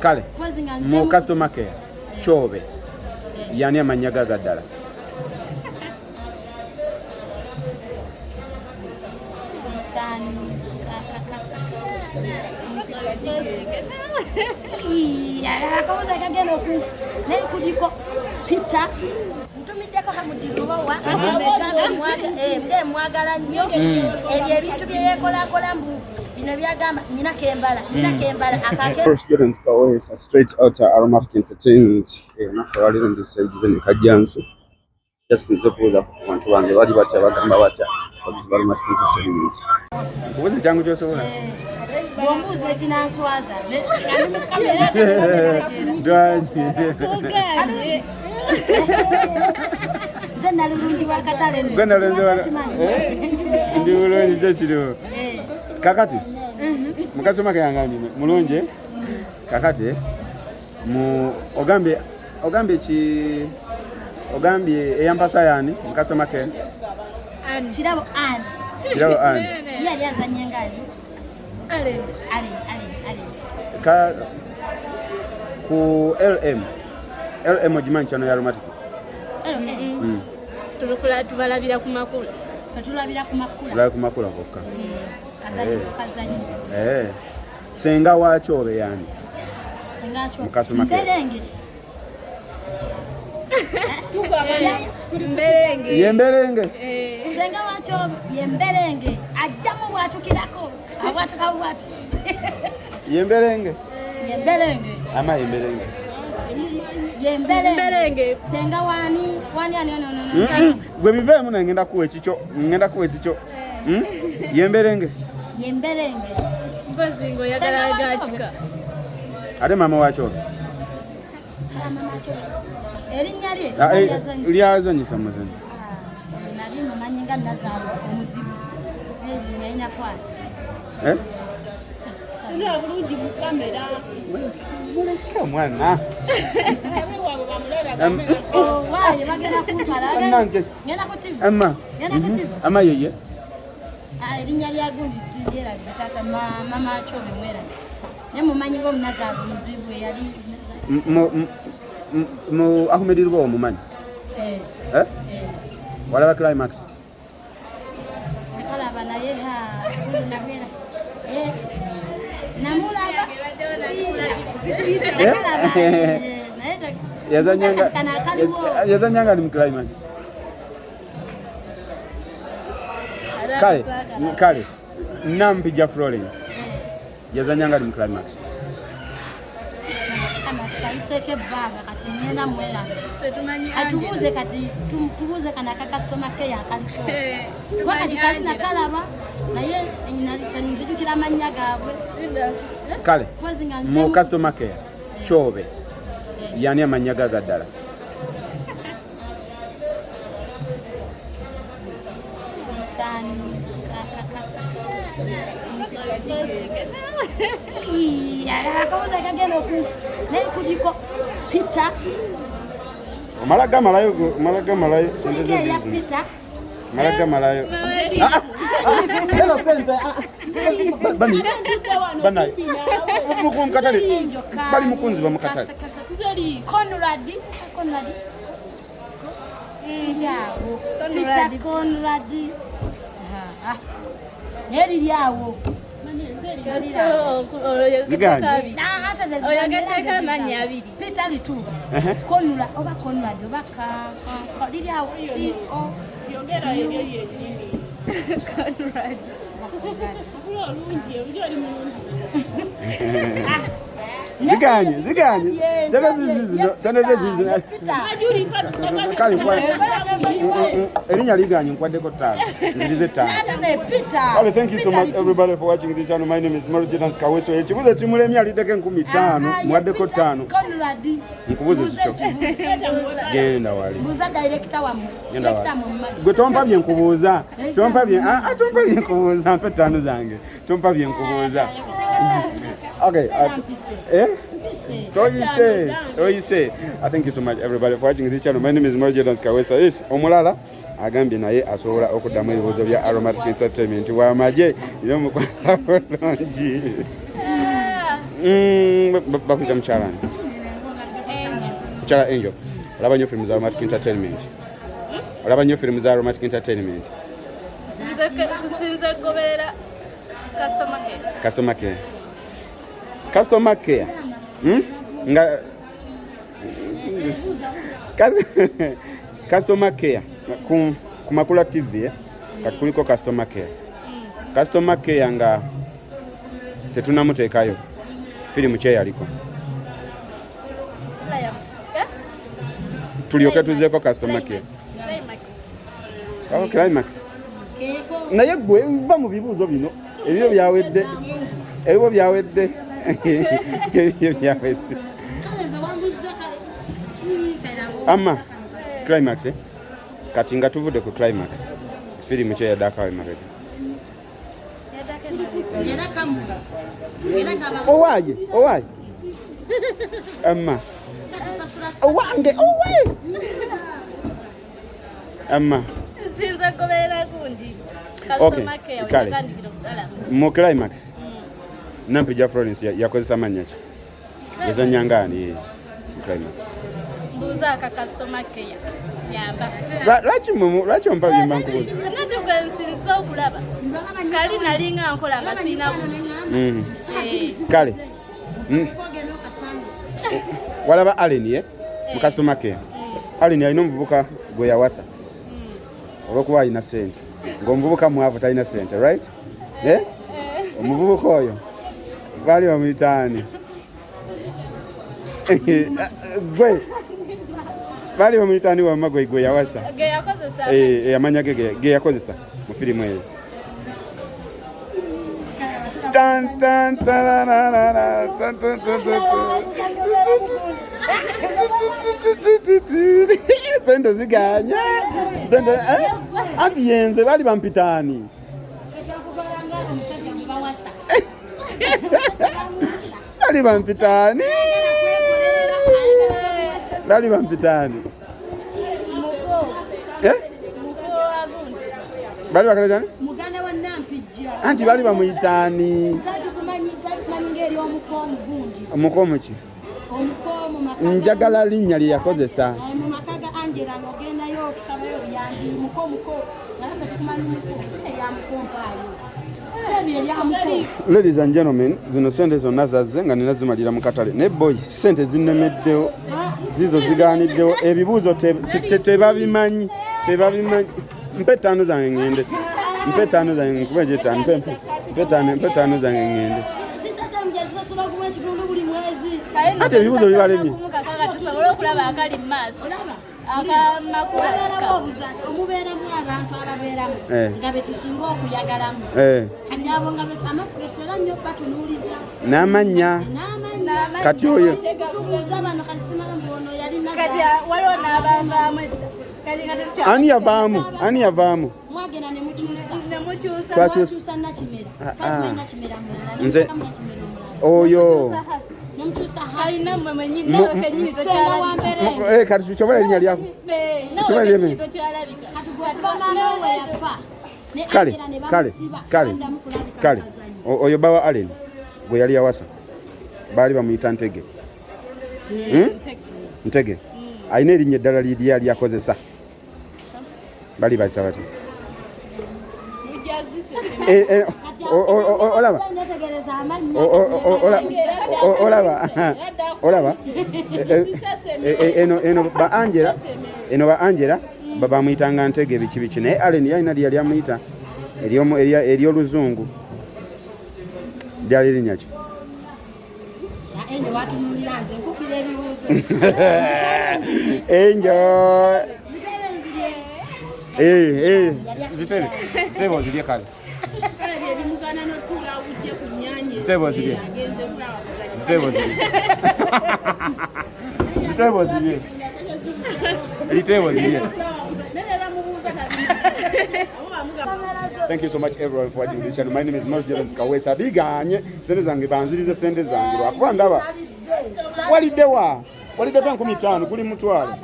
Kale mu customer care Kyobe yani amannya ga gaddala? Akabuza kagenda oku naye kuliko Peter ntumiddeko Hamudirubowa mge mwagala nnyo ebyo ebintu bye yeekolakola mbu bino byagamba nina kembala nina kembala akake. First students Kawesa straight out Aromatic Entertainment. Olunaku olwaleero ndi Sejjibene Kajjansi. Just nze okubuuza ku bantu bange bali batya, bagamba batya abagizi ba Aromatic Entertainment. Nkubuuza ekyangu ky'osobola. Bw'ombuuza ekinanswaza. Dwaki? Nze nalulungi wa katale. Gwe nalulungi wa ndi bulungi kyo kiriwo. Kakati mukasoma kayangambye mulungi, eh? Kakati mu ogambye ogambye ki ogambye eyampasa yani mukasoma ke? Kirabo Ann. Kirabo Ann. Ye yali azannye nga ani? Allen. Allen, Allen, Allen. Ka ku LM LM ogimanyi kyano ya Aromatic? LM. Tulukula tubalabira ku makula. Ffe tulabira ku makula. Ulaba ku makula gokka. Kazannyo kazannyo. Senga wa Kyobe yani? Senga Kyobe. Mukasoma ke. Mberenge. Mberenge. Ye mberenge. Senga wa Kyobe ye mberenge. Ajjamu bw'atukirako. Abwatuka bwatusi. Ye mberenge. Ye mberenge. Ama ye mberenge. Ye mberenge. Mberenge. Senga wani wani ani ani ani, ani. Gwe biveemu naye ngenda kuwa ekikyo, ngenda kuwa ekikyo. Ye mberenge. Ye mberenge. Mpozi ng'oyagala Senga wa gakika. Ate maama wa Kyobe? Mama Kyobe. Erinnya lye Ah, eh, lyazanyisa. lyazanyisa muzanyo. Nali mumanyi nga nazaala omuzibu. Naye nakwata. Eh? Tunula bulungi mu kamera. Muleke omwana. Abewaabwe bamulaba. Waaye bagenda kuntwala. Bannange. Ngenda ku TV. Ama. Ngenda ku TV. Ama yeye. Ah, erinnya lya gundi lyerabire taata mama Kyobe mwerabire. Naye mumanyi ng'omunazaala omuzibu eyali Mu Ahmed Lubowa omumanyi? Eh, Eh? eh. Walaba Climax? Nakalaba naye ha gundi namwera. Eh, namulaba. Nakalaba, naye Yazanyanga kano akaliwo. yazanyanga ali mu Climax. Kale, kale. Nampija Florence. Yazanyanga ali mu Climax. Ayiseeko ebbanga kati ngenda mwerabira. Tetumanyi Katubuuze kati tubuuze kano aka customer care akaliko. Kuba kati kali nakalaba naye kali nzijukira amannya gaabwe. Kale Mpozi nga nze mu customer care Kyobe yani amannya ga gaddala? Ttaano kakasa. Akabuza kagenda oku naye kuliko Peter. Omala gamalayo gwe, omala gamalayo sente Kuliko zo eya zizino. Peter. Omala gamalayo. Ah, ah, eno sente ah, ah. Bani banaye mukatale bali mukunzi ba mukatale. Conrad Conrad. Liri awo. Peter Conrad. Ah, naye liri awo. Ziganye. Oyogeddeko amannya abiri. Peter lituufu. Conrad oba Conrad oba liri awo C O Yogera eryo lyennyini. Conrad. Okula olungi, oluli oli mulungi. Ziganye, ziganye. Sente zizino, sente ze zizino. Majuli Kale erinnya liganye nkwaddeko ttaano. Nzirize ttaano. Kale, thank you so much everybody for watching this channel. My name is Maurice Jordan Kaweso. Ekibuuzo kimulemye aliddeko 5000, muwaddeko ttaano. Conrad. Nkubuuze kikyo. Genda wali. Mbuuza director wammwe. Genda Director wali. mummanyi. Gwe tompa bye nkubuuza. Tompa bye ah, ah, tompa bye nkubuuza, mpa ttaano zange. Tompa bye nkubuuza. Okay. Mpise. Eh? Mpise. Toyise, toyise. I thank you so much everybody for watching this channel. My name is Maurice Jordan Kawesa. Yes, omulala agambye naye asobola okuddamu ebibuuzo bya Aromatic Entertainment. Wamagye era omukwata bulungi. Bakuyita mukyala ani? Mukyala Angel. Olaba nnyo firimu za Aromatic Entertainment? Olaba nnyo firimu za Aromatic Entertainment? Nsinze kugoberera customer care. Customer care. Customer care. Hmm? Nga customer care ku Makula TV, eh? Kati kuliko customer care. Customer care nga tetunamuteekayo firimu kyeyaliko. Eh? Tulyoke tuzeeko customer care. Climax. Oh, climax. Naye gwe nva mu bibuuzo bino, ebyo byawedde, ebyo byawedde, ebyo byawedde. Ama climax, eh? Kati nga tuvudde ku climax, firimu kyeyaddako awo emabega? Owaaye, owaaye, ama owange, owe ama. Nsinze kugoberera gundi. Okay, Customer care. Kale. Wetandikira okudala. Mu climax, Nampijja Florence yakozesa mannya ki? Yazannyanga ani ye mu climax? Mbuuza aka customer care. Yamba. Lwaki lwaki ompa byemba nkubuuza? Nati gwe nsinze okulaba. Kali nalinga nkola nga sirina. Kale. Walaba Allen ye mu customer care? Allen alina omuvubuka gwe yawasa olwokuba alina sente, ng'omuvubuka mwavu, talina sente, right? Eh? Omuvubuka oyo baali bamuyita ani? Gwe baali bamuyita ani wamma, gwe yawasa? Ge yakozesa. Eh, eh, amanya ge yakozesa mu firimu eyo. Tan, tan, tararara, tan, tan, tan, tan, tan. Sente ziganya. Sente, eh? Anti yenze baali bampitaani? Twakutwalanga omusajja gwe bawasa. Baali bampitaani? Baali bampitaani? Muko. Eh? Muko wa gundi. Baali bakalezani? Muganda wa Nampijja. Anti baali bamuyitaani? Tatukumanyi ng'eri omuko omugundi. Omuko omuki? Omuko mu maka Njagala linnya lye yakozesa. Eh, mu maka ga Angela ng'ogendayo okusabayo obuyambi, muko, muko, nga naffe tukumanyi muko erya muko, mpaayo tebi erya muko. Ladies and gentlemen, zino sente zonna zazze nga nina zimalira mu katale, naye boy, sente zinnemeddewo, zizo zigaaniddewo. Ebibuuzo tebabimanyi, tebabimanyi. Mpe ttaano zange ŋŋende, mpe ttaano zange, nkuba egyo ttaano, mpe, mpe, mpe ttaano, mpe ttaano zange ŋŋende. Sitatamja tusasula gumu ekitundu buli mwezi. Ate ebibuuzo bibalemye. Kaka tusobole okulaba akali mu maaso. Olaba Akamakula. wabeerawo obuzanyo omubeeramu abantu ababeeramu nga betusinga okuyagalamu. Kati abo nga amaaso getutera nnyo batunuuliza N'amannya. N'amannya. Kati oyo Tubuuza bano, kati simanyi mbu ono yalina. Kati waliwo n'abavaamu edda. Kati nga tetukya. Ani yavaamu? Ani yavaamu? Mwagenda ne mukyusa. Ne mukyusa. Twakyusa. Mwakyusa Nakimera. Ah, ah. Twatumanyi Nakimera mulala. Nemuteekamu Nakimera omulala. Oyo Nemukyusa. Kalina mmwe mwennyini, nawe kennyini Senga tokyalabika. wambeere. Eh, kati kyobola erinnya lyako. Eh, nawe Kyobola kennyini erinnya. tokyalabika. Kati gwe okuba maama we yafa ne Kale, Angela ne kale, bamusiba, kale, taddamu kulabika kale mu kazannyo. Oyo bawa Allen gwe yali yawasa baali bamuyita Ntege. Hmm? Ntege alina erinnya eddala lye yali yakozesa, bali bayita bati? Eh, eh, olaba Netegereza amannya. Olaba, olaba, Eh, eh, eh, eno ba Angela, eno ba Angela bamuyitanga Ntege biki biki, naye Allen yalina lyeyali amuyita ery'oluzungu, lyali linnya ki? Enjo watunuulira, nze nkukira ebibuuzo. Enjo. Zitebe nzirye. Eh, eh, zitebe, zitebe ozirye, kale. Kale byebimugana n'otuula ujje ku nnyanja. Zitebe ozirye. Agenze kulaba buzanyi. Zitebe ozirye, zitebe ozirye, litebe ozirye. Naye bamubuuza tabimanyi. Abo bamugamba. Thank you so much everyone for watching this channel. My name is Mos Jones Kawesa. Biganye sente zange, banzirize sente zange lwakuba ndaba walidde wa waliddeko 5,000, guli mutwalo.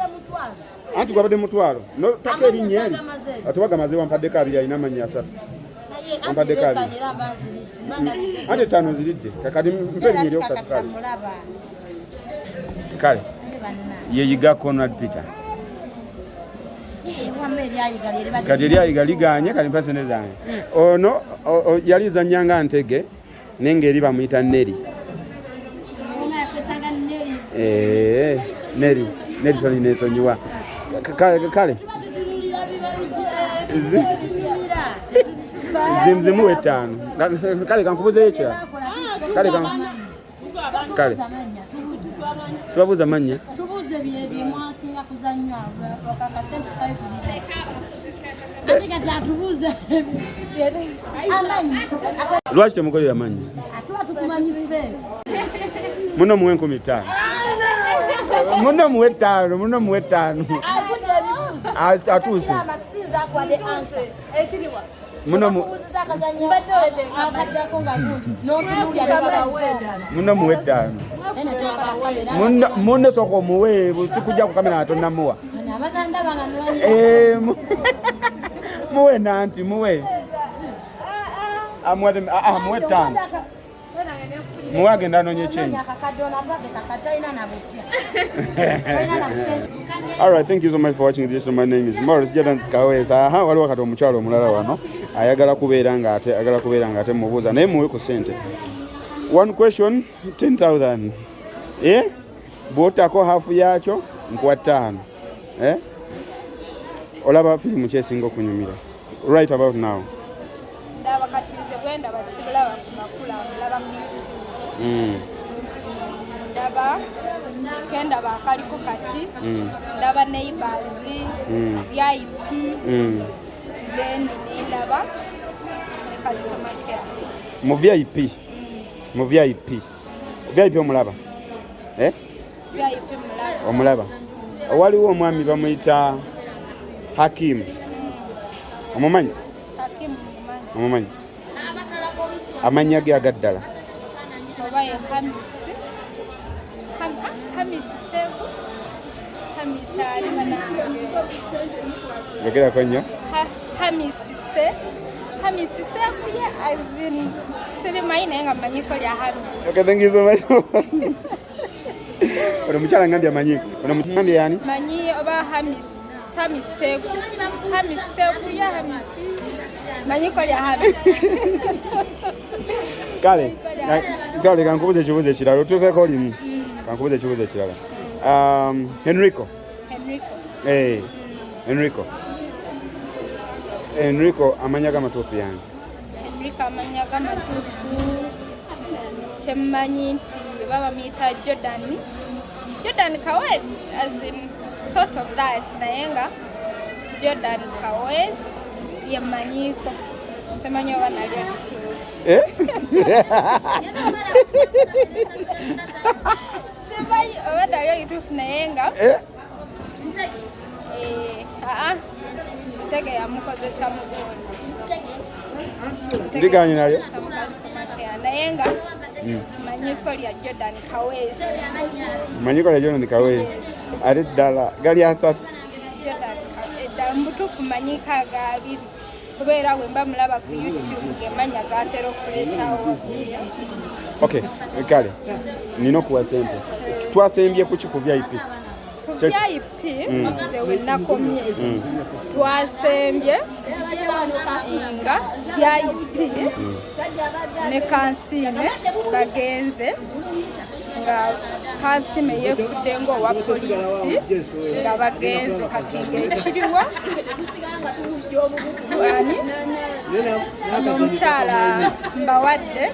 Anti gwabadde mutwalo notaka erinnya eri, ate wagamaze wampaddeko abiri, alina amannya asatu. Ompadde kabi. Ate ttaano ziridde. Kakati mpe erinnya eryokusatu kale. Kale. Ye Yiga Conrad Peter. Kati eryayiga liganye kati mpa sente zange. Ono yali zannya nga Ntege naye ng'eri bamuyita Neri. Eh, Neri, Nelson nesonyiwa. Kale. Zimuwe ttaano. Kale kankubuzeyo ekirala. Kale kale. Sibabuuza mannya. Tubuuze bye mwasinga kuzannya akasente twali tulina. Ate kati atubuuza amannya. Lwaki temukolera mannya? Tuba tukumanyi face. Muno muwe 5000. Muno muwe 5, muno muwe 5. Agudde ebibuuzo. Atuuse. Sinza akuwadde answer. Ekiriwa. Muno Bakubuuziza akazannyo akaddako nga gundi n'otunuulira muno muwe 5. Muno sooka omuwe sikujja ku kamera tonnamuwa. Abaganda banga nwanyi. Muwe nanti muwe. Amuwadde muwe 5. Muwe agenda anoonye change. All right, thank you so much for watching this. My name is Morris Jordan Kawesa. Aha, waliwo kati omukyalo omulala wano ayagala kubeera nga ate ayagala kubeera nga ate mubuuza naye muwe ku ssente. One question 10,000. Eh? Bw'ottako hafu yaakyo nkuwa 5. Eh? Olaba firimu ki esinga okunyumira right about now? Ndaba kati nze bwe ndaba sibulaba ku makula, ndaba ku YouTube. Ndaba kendaba akaliko kati, ndaba Neighbors, VIP, then ndaba ne customer care. Mu VIP, mu VIP, VIP omulaba? Eh? VIP mulaba. Omulaba. Waliwo omwami bamuyita Hakim. Omumanyi? Hakim mumanyi. Omumanyi? Amannya ge agaddala. Oba ye Hamisi. Hamisi Sevu. Hamisi ali banange. Yogerako nnyo. Hamisi Se. Hamisi Sevu ye as in sirimanyi naye nga mmanyiko lya Hamisi. Okay, thank you so much. Ono mukyala ngambye amanyi. Ono ngambye yani? Manyi oba Hamisi. Hamisi Sevu. Hamisi Sevu ye Hamisi. Manyiko lya Hamisi. Kale, kale kankubuze ekibuuzo ekirala. Otuuseeko limu. Kankubuze ekibuuzo ekirala. Enrico. Enrico. Eh, Enrico. Enrico amannya g'amatuufu yange. Enrico amannya g'amatuufu kyemmanyi nti baba bamuyita Jordan. Jordan Kawesi as in sort of that naye nga Jordan Kawesi yemmanyiiko. Simanyi oba nali ekituufu. Eh? Simanyi oba nali ekituufu naye nga Eh? Ntege yamukozesa mugundi. Ndiganye nalyo? Naye nga manyiko lya Jordan Kawesi. Manyiko lya Jordan Kawesi. Ate ddala gali asatu. Jordan Kawesi. Mu butuufu manyiko aga abiri. Kubeera bwe mba mulaba ku YouTube gemanya gatera okuleetawo. Okay, kale. Nina okuwa ssente. Twasembye kuki ku VIP? Ku VIP nze we nakomye. Twasembye nga VIP ne Kansiime bagenze nga Kansiime yeefudde ng'owa poliisi nga bagenze kati ng'ekiriwa ani omukyala Mbawadde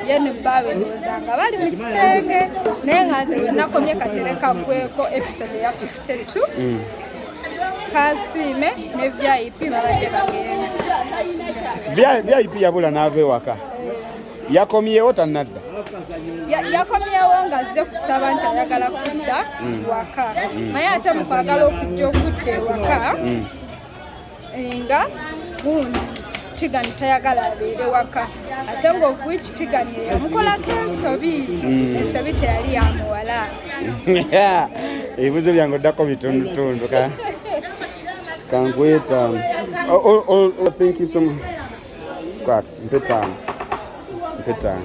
ye ne bbaawe ndowooza nga bali mu kisenge naye nga nze we nakomye katereka gweko episode ya 52 Kansiime ne VIP babadde bagenze. VIP yabula n'ava ewaka. Yakomyewo tannadda. Yakomyewo ng'azze kusaba nti ayagala kudda waka. Naye ate mu kwagala okujja okudda ewaka nga gundi Tigani tayagala abeere waka. Ate ng'ovuiki Tigani yamukolako ensobi. Ensobi teyali ya muwala. Ebibuuzo byange oddako bitundutundu kankweta. Thank you so much. Kwata, mpe ttaano. Mpe ttaano.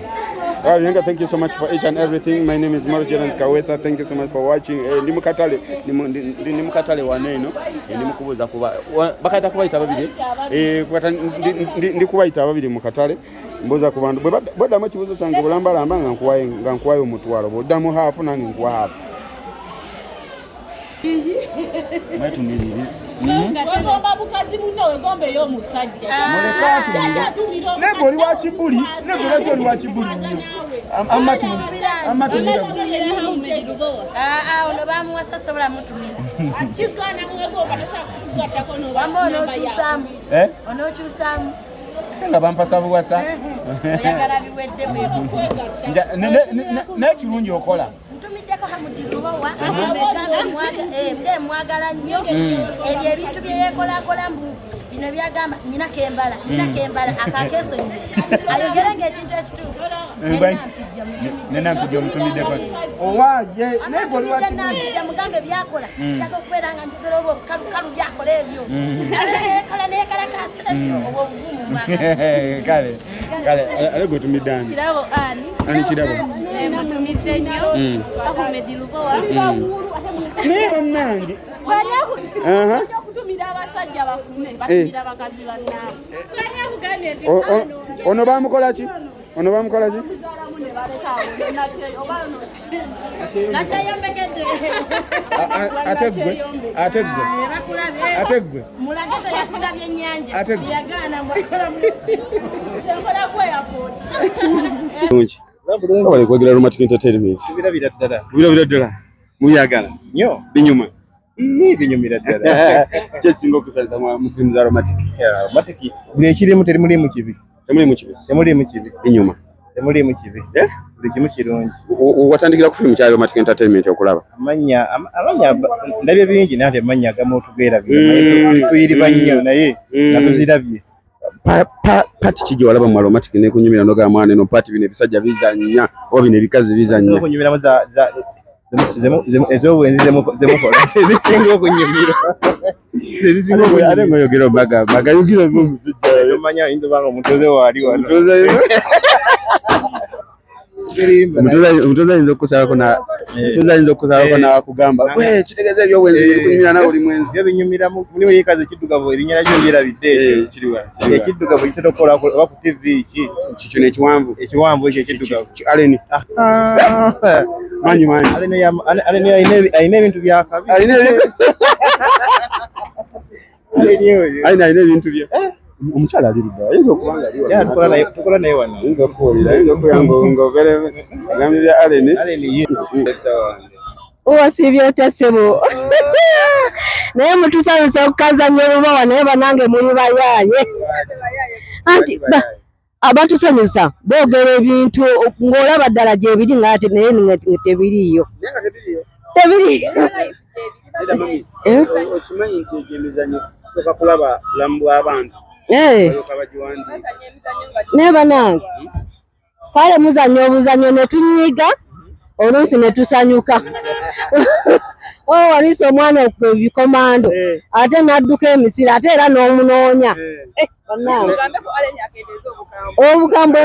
Alright, Bianca, thank you so much for each and everything. My name is Morris Jordan Kawesa. Thank you so much for watching. Ndi mukatale, ndi mukatale wano eno. Ndi mukubuuza kuba bakayita kubayita babiri. Kwata ndi kubayita babiri mu katale. Mbuuza ku bantu. Bwe baddamu ekibuuzo kyange bulambalamba nga nkuwayo omutwalo. Bw'oddamu haafu nange nkuwa haafu. Mwetumirire. Wegomba bukazi munno, wegomba ey'omusajja. Naye oli wa kibuli, naye lwaki oli wa kibuli nnyo? Amatumira. Aa, ono bamuwasa sobola mutumira. Kigaana mwegomba tosobola kutugattako Wamba onookyusaamu. Eh? Onookyusaamu. Nga bampasa buwasa. Oyagala biwedde bwe. N'ekirungi okola. Ntumiddeko Hamudi Lubowa, mbe mwagala nnyo. Ebyo ebintu bye yeekolakola mbu bino byagamba nina kembala, nina kembala, akakeesonyi. Ayogere ng'ekintu ekituufu. Nenampijja omutumiddeko. Owaaye, naye gwe oli wa Amutumidde kibuli. Nampijja mugambe byakola. Njagala okubeera nga njogera obwo obukalukalu byakola ebyo. Neekola neekalakaasa ebyo obwo obuvumu mwagala. Kale, kale, ale gwe otumidde ani? Kirabo ani? Ani Kirabo? Mutumidde nnyo. Ahmed Lubowa. Naye bannange. Okutumira abasajja bafune, batumira abakazi bannaabwe. Ani akugambye nti Ono bamukola ki? Ono bamukola ki? Muzaalamu ne baleka awo, oba ono Nakyeyombekedde. Ate ggwe, ate ggwe, Bakulabye. ate ggwe. Mulage teyatunda byennyanja. Ate ggwe. Yagaana mbu akola mu nkola ku airport. Bulungi. Wabale kuwagira Aromatic Entertainment. Tubirabira ddala. Mubirabira ddala. Mubyagala. Nnyo. Binyuma. Binyumira ddala. Ki ekisinga okusanyusa mu firimu za Aromatic? Aromatic buli ekirimu temuliimu kibi. Temuliimu kibi. Temuliimu kibi. Binyuma. Temuliimu kibi. Eh? Buli kimu kirungi. Watandikira ku firimu ki Aromatic Entertainment okulaba? Amannya ndabye bingi naye ate amannya agamu tugeerabira. Tuyiriba nnyo naye nga tuzirabye. Pati ki gye walaba mu Aromatic n'ekunyumira n'ogamba mwana eno pati bino ebisajja bizannya oba bino ebikazi bizannya? Okunyumiramu ez'obwenzi zemukola zisinga okunyumira. Zisinga Ate okunyumira. ng'oyogera obagamba agayogera ng'omusajja. Omanya oyinza oba nga omutuuze waali wano. Omutuuze ayinza okukusalako n'akugamba gwe kitegeeza ebyobwenzi bikunyumira nawe oli mwenzi. Byo binyumiramu mulimu ekikazi ekiddugavu erinnya lyakyo ndyerabidde ekyo. Kiriwa? Ekiddugavu kitera okukola oba ku TV ki? Kikyo ekiwanvu. Ekiwanvu ekyo ekiddugavu. Aleni. Manyi manyi. Aleni alina ebintu byakabi. Alina ebintu. Alina ebintu bye. Omukyala ali ludda ayinza okuba nga ali wano. Tukola naye wano. Ayinza okuwulira, ayinza okuwulira ng'overe ebigambo bya Aleni. Aleni ye. Owasiibye otya ssebo? Naye mutusanyusa okukazannya Lubowa naye bannange muli bayaaye. Anti abatusanyusa boogera ebintu ng'olaba ddala gye biri ng'ate naye nga tebiriiyo. Tebiriiyo. Okimanyi nti egyo emizannyo tusooka kulaba bulamu bw'abantu. Naye bannange kale muzannya obuzannyo ne tunyiga oluusi ne tusanyuka. Oluusi omwana ebikomando ate n'adduka emisiri ate era n'omunoonya. Bannange obukambwe.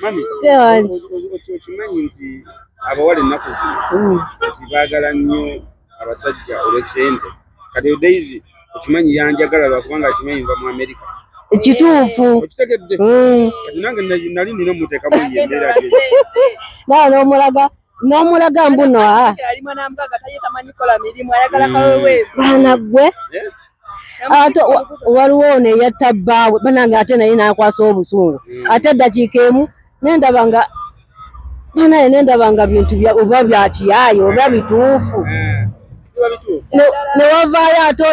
Mami, okimanyi nti abawala ennaku zino nti baagala nnyo abasajja olw'essente. Kati Daisy okimanyi yanjagala lwakubanga akimanyi nva mu Amerika. Kituufu. Okitegedde? Kati nange nali nina omuteekamu ye embeera gye. Nawe n'omulaga mbuno baana ggwe. Ate waliwo ono eyatta bbaawe bannange ate naye n'akwasa obusungu. Ate eddakiika emu nendaba nga banaye nendaba nga bintu oba bya kiyaaye oba bituufu. Ne wavaayo ate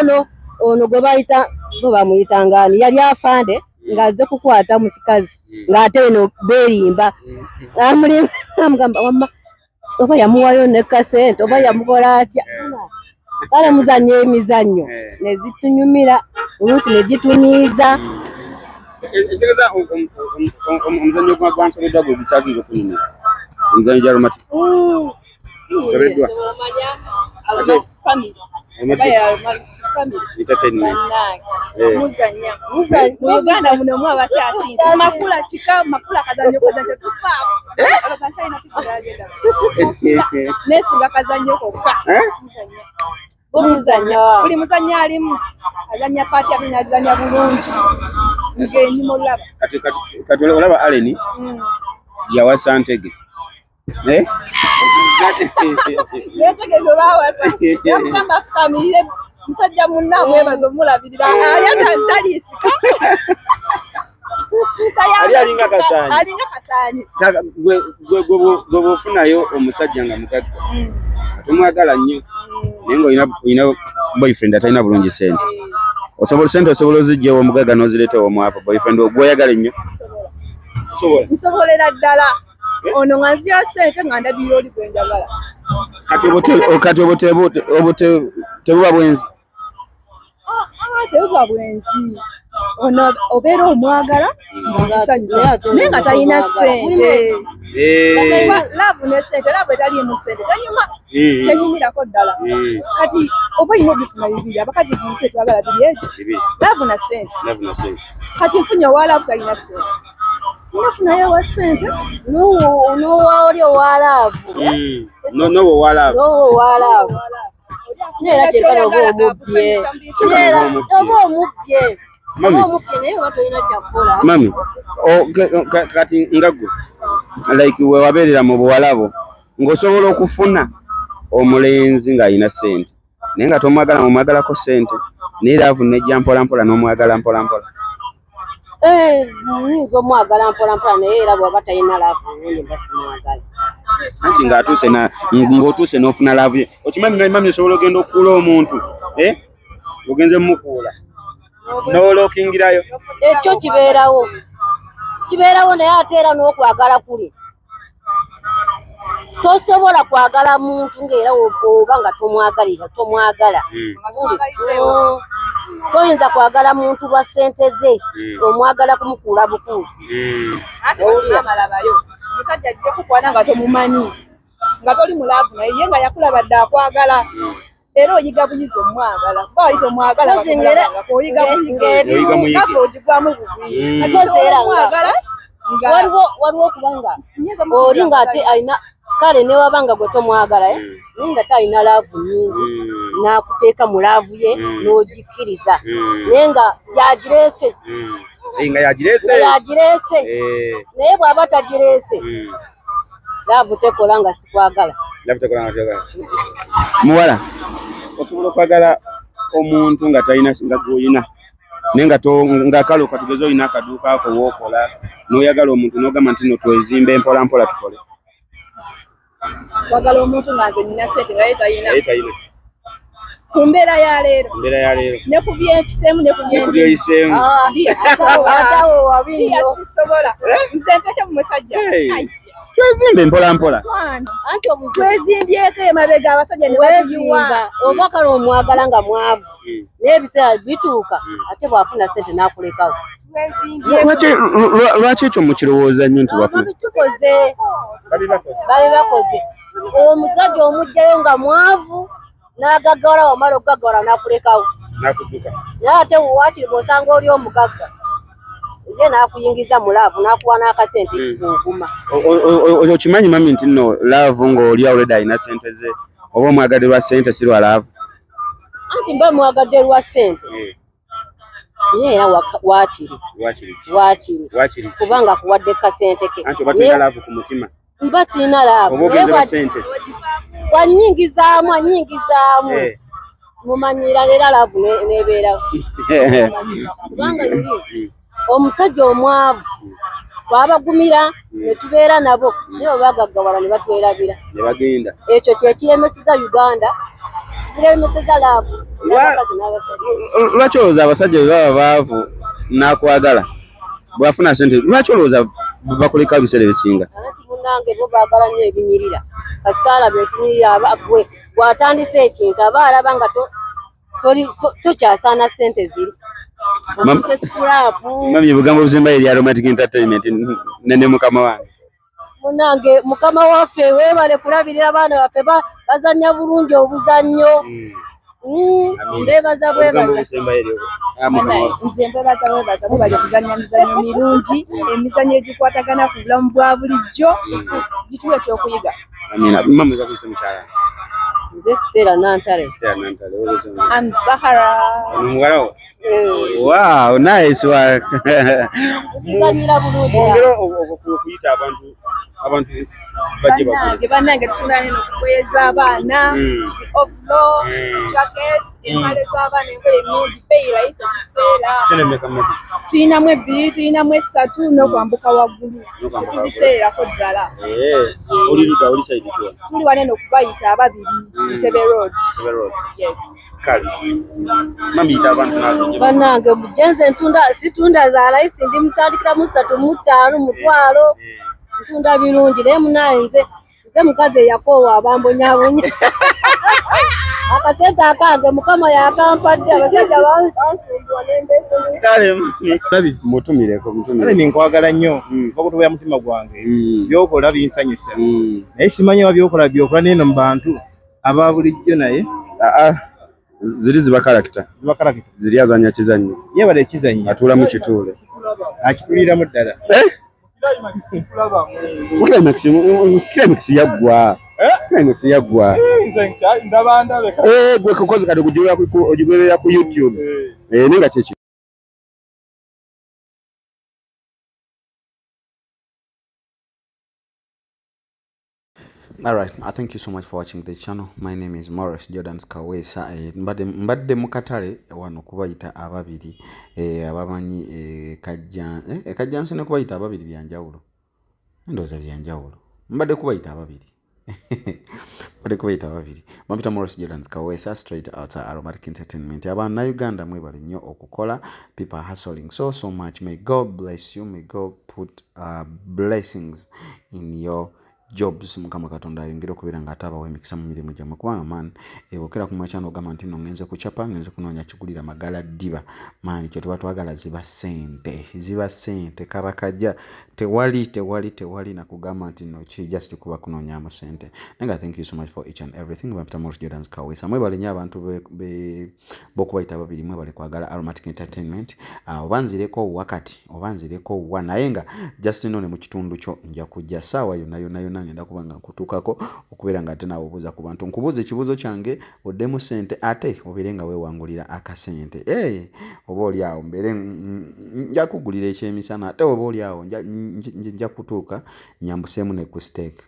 ono gwe bayita bo bamuyitanga ani yali afande ng'azze kukwata musikazi ng'ate eno beerimba. Amugamba wamma oba yamuwayo ne kasente oba yamukola atya. Kale muzannya emizannyo ne zitunyumira oluusi ne gitunyiiza. Ekitegeeza omuzannyo gwa Nsobeddwa gwe gukyasinze okunyumira. Omuzannyo gya Aromatic. Nsobeddwa. Muzanya mu Uganda muno mu abakyasinze makula kika makula kazanyo kazanyo tufaako nkyalina tukiragenda nesinga kazanyo kokka Muzanya buli muzanyo alimu azanya paati ate nazanya bulungi ng'enyuma olaba Kati olaba Allen yawasa Ntege. Eh? Netegeeza olwawasa yamugamba afukamirire musajja munne amwebaza omulabirira ali taliisika. Ali alinga kasaanyi. Alinga kasaanyi. Gwe bw'ofunayo omusajja nga mugagga tomwagala nnyo naye ng'olina boyfriend atalina bulungi ssente, osobola ssente osobola ozijja ew'omugagga n'ozireeta ew'omwavu boyfriend gw'oyagala ennyo? Osobola? Nsobolera ddala. Ono nga nzija ssente nga ndabirira oli gwe njagala. Kati obwo tebuba bwenzi? Tebuba bwenzi. Ono obeera omwagala ng'akusanyusa naye nga talina ssente. Laavu ne ssente, laavu etaliimu ssente tanyuma, tenyumirako ddala. Kati oba olina obifuna bibiri, abakazi ku nsi etwagala biri ekyo, laavu na ssente. Kati nfunye owa laavu talina ssente, nafunayo owa ssente n'owa oli owa laavu n'owa owa laavu n'owa owa laavu naye era kyenkana oba omubbye, oba omubbye naye oba tolina kyakukola. Mami, kati nga ggwe like we wabeerera mu buwala bwo ng'osobola okufuna omulenzi ng'alina ssente naye nga tomwagala ng'omwagalako ssente naye laavu nejja mpola mpola n'omwagala mpola mpola. Nnyinza omwagala mpola mpola naye era bw'aba talina laavu nnungi mba simwagala. Anti ng'otuuse n'ofuna laavu ye. Okimanyi mami osobola ogenda okukuula omuntu ng'ogenze mmukuula n'olookingirayo. Ekyo kibeerawo kibeerawo naye ate era n'okwagala kuli tosobola kwagala muntu ng'era oba nga tomwagalira tomwagala. Toyinza kwagala muntu lwa ssente ze, omwagala kumukuula bukuuzi. Ate amalabayo omusajja ajja kukwana nga tomumanyi nga toli mu laavu naye ye nga yakulaba dda akwagala era oyiga buyizi omwagala kuba wali tomwagala oyiga buyiga ogigwamu bubi. Kati osobola omwagala waliwo okubanga oli ng'ate alina kale ne waba nga gwe tomwagala naye nga talina laavu nnyingi n'akuteeka mu laavu ye n'ogikkiriza naye nga yagireese nga yagireese naye bw'aba tagireese laavu tekola nga sikwagala. Muwala osobola okwagala omuntu nga talina nga gw'olina naye nga kale katugeze olina akaduuka ako w'okola n'oyagala omuntu n'ogamba nti no twezimbe mpola mpola tukole. Kwagala omuntu nga nze nina ssente nga ye talina. Ku mbeera ya leero. Ne ku byempiseemu ne ku byoyiseemu. Sisobola. Nze nteeke mu musajja. Twezimbe mpola mpola. Anti obuzibu twezimbyeko emabega abasajja ne batuyiwa. Oba kale omwagala nga mwavu naye ebiseera bituuka ate bw'afuna ssente n'akulekawo. Lwaki ekyo mukirowooza nnyo nti bafuna? Babitukoze. Babibakoze. Omusajja omuggyayo nga mwavu n'agaggawala wamala okugaggawala n'akulekawo. N'akudduka. Naye ate waakiri bw'osanga oli omugagga ye n'akuyingiza mu laavu n'akuwa n'akasente ng'oguma. Okimanyi mami nti nno laavu ng'oli already alina ssente ze oba omwagadde lwa ssente si lwa laavu? Anti mba mwagadde lwa ssente. Naye era waakiri. Waakiri. Kubanga akuwadde kasente ke. Anti oba tolina laavu ku mutima. Mba sirina laavu. Oba ogenze lwa ssente. Wanyingizaamu anyingizaamu. Mumanyira era laavu n'ebeerawo. Kubanga luli omusajja omwavu twabagumira ne tubeera nabo naye bwe bagaggawala ne batwerabira. Ne bagenda. Ekyo kye kiremeseza Uganda, kiremeseza laavu n'abakazi n'abasajja. Lwaki olowooza abasajja bwe baba baavu n'akwagala bw'afuna ssente lwaki olowooza bakuleka ebiseera ebisinga? Anti munnange bo baagala nnyo ebinyirira. Kasita alaba ekinyirira gwe bw'atandise ekintu aba alaba nga tokyasaana ssente ziri. Mami ebigambo bizimba eri Aromatic Entertainment ne mukama wange. Munange mukama waffe weebale kulabirira abaana baffe bazannya bulungi obuzannyo. Mbebaza bwebaza. Nze mbebaza bwebaza mubali okuzannya mizannyo mirungi, emizannyo egikwatagana ku bulamu bwa bulijjo gituwa ekyokuyiga. Amina. Mama za mukyala. Nze Stella Nantale. Stella Nantale. I'm Sahara. Muwala wo. Wow, nice work. Tuzanyira bulungi. Mwongere okuyita abantu bajje bagule. Bannange tutunane n'okugoye z'abaana, zi overall, jacket, empale z'abaana, engoye ennungi, bbeeyi rahisi tuseera. Tulinamu 2, tulinamu 3 n'okwambuka waggulu. Tubiseerako ddala. Oli ludda, oli side ki? Tuli wano eno kubayita ababiri, Entebbe Road. Yes. Kale. Mami yita abantu nabo. Bannange nze ntunda situnda za rahisi, ndi mutandikiramu 3 mu 5 mutwalo. Ntunda birungi naye munaye nze mukazi eyakoowa abambonyabonya. Akasente akange mukama yakampadde abasajja bansumbuwa n'embeeso. Kale mutumireko mutumire. Kale ninkwagala nnyo nva kutubeera mutima gwange byokola binsanyusa naye simanyi oba byokola byokola n'eno mu bantu aba bulijjo naye ziri ziba character. Ziri azannya kizannyo. Yebale ekizannyo. Atuula mu kituule. Akituuliramu ddala. Climax yaggwa. Climax yaggwa. Gwe kukozi kati ogigwerera ku YouTube. Naye nga kyeki. All right, thank you so much for watching the channel. My name is Morris Jordan Kawesa. Mbadde mu katale wano kubayita ababiri abamanyi Kajjansi ne kubayita ababiri byanjawulo. Ndowooza byanjawulo. Mbadde kubayita ababiri. Mbadde kubayita ababiri. Bampita Morris Jordan Kawesa, straight out Aromatic Entertainment. Abana Uganda mwebale nnyo okukola. People are hustling so much. May God bless you. May God put blessings in your jobs. Mukama Katonda ayongere okubeera ng'ate abawa emikisa mu mirimu gyammwe, kubanga man bw'okera ku makya n'ogamba nti nno ngenze kucapa, ngenze kunoonya kigulira magala ddiba, man kye tuba twagala ziba ssente, kaba kajja, tewali nakugamba nti nno ki, just kuba kunoonyaamu ssente. Naye nga thank you so much for each and everything. Bampita Morris Jordan Kawesa. Mwebale nnyo abantu b'okubayita babiri, mwebale kwagala Aromatic Entertainment. Oba nzireko wakati oba nzireko wa, naye nga just nno ne mu kitundu kyo nja kujja ssaawa yonna yonna yonna ngenda kuba nga nkutuukako okubeera nga ate naawe obuuza ku bantu. Nkubuuza ekibuuzo kyange oddemu ssente ate obeere nga weewangulira akasente. Oba oli awo mbeere nja kugulira ekyemisana, ate oba oli awo nja kutuuka nyambuseemu ne ku steak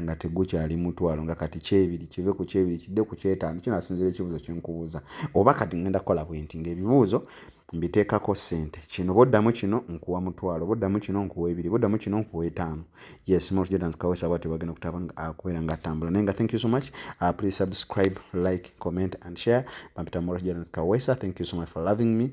nga tegukyali mutwalo, nga kati kyebiri kive ku kyebiri kidde ku kyetaano. Kinasinziira ekibuuzo kye nkubuuza. Oba kati ngenda kukola bwe nti ng'ebibuuzo mbiteekako ssente, kino bw'oddamu kino nkuwa mutwalo, bw'oddamu kino nkuwa 2, bw'oddamu kino nkuwa 5. Yes, Morris Jordan Kawesa bw'atyo bagenda okutaba okubeera ng'atambula. Naye nga thank you so much. Please subscribe, like, comment and share. Bampita Morris Jordan Kawesa. Thank you so much for loving me.